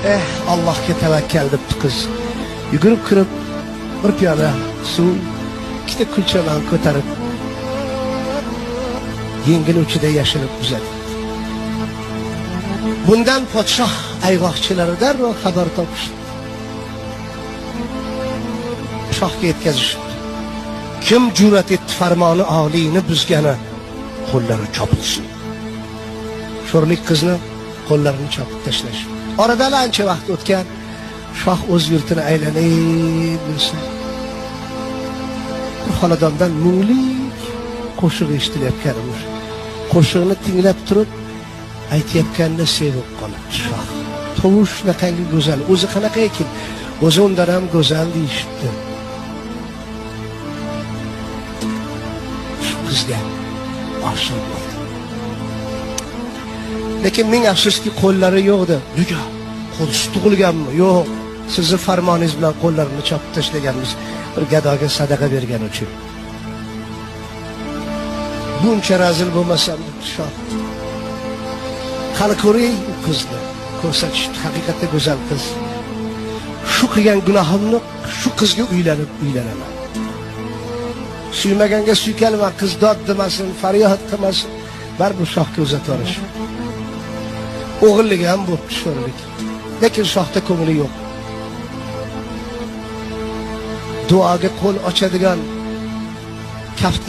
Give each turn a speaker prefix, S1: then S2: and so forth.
S1: Allohga tavakkal debdi qiz. Yugurib kirib bir piyola suv, ikkita kulchalarni ko'tarib yengil uchida yashirib uzatdi. Bundan podshoh ayg'oqchilari darrov xabar topishdi. Shohga yetkazishdi. Kim jur'at etdi farmoni oliyni buzgani, qo'llari chopilsin. Sho'rlik qizni qo'llarini chopib tashlash. Oradan ancha vaqt o'tgan, shoh o'z yurtini aylanib yursa, bir xonadondan mungli qo'shiq eshitilayotgan emish. Qo'shiqni tinglab turib aytayotganini sevib qolibdi shoh. Tovush shunaqangi go'zal, o'zi qanaqa ekan? O'zi undan ham go'zal deyishibdi. Shu qizga oshiq bo'ldi. Lekin ming afsuski qo'llari yo'qdi. Nega? Qo'lsiz tug'ilganmi? Yo'q. Sizni farmoningiz bilan qo'llarini chopib tashlaganmiz bir gadoga sadaqa bergan uchun. Buncha razil bo'lmasam debdi shoh. Hali ko'ring u qizni. Ko'rsatishdi, haqiqatda go'zal qiz. Shu qilgan gunohimni shu qizga uylanib uylanaman. Suymaganga suykalma, qiz dod demasin, faryod qilmasin. Baribir shohga uzatib yuborish. O'g'illigi ham bo'pti sho'rlik. Lekin shohda ko'ngli yo'q. Duoga qo'l ochadigan kaftlar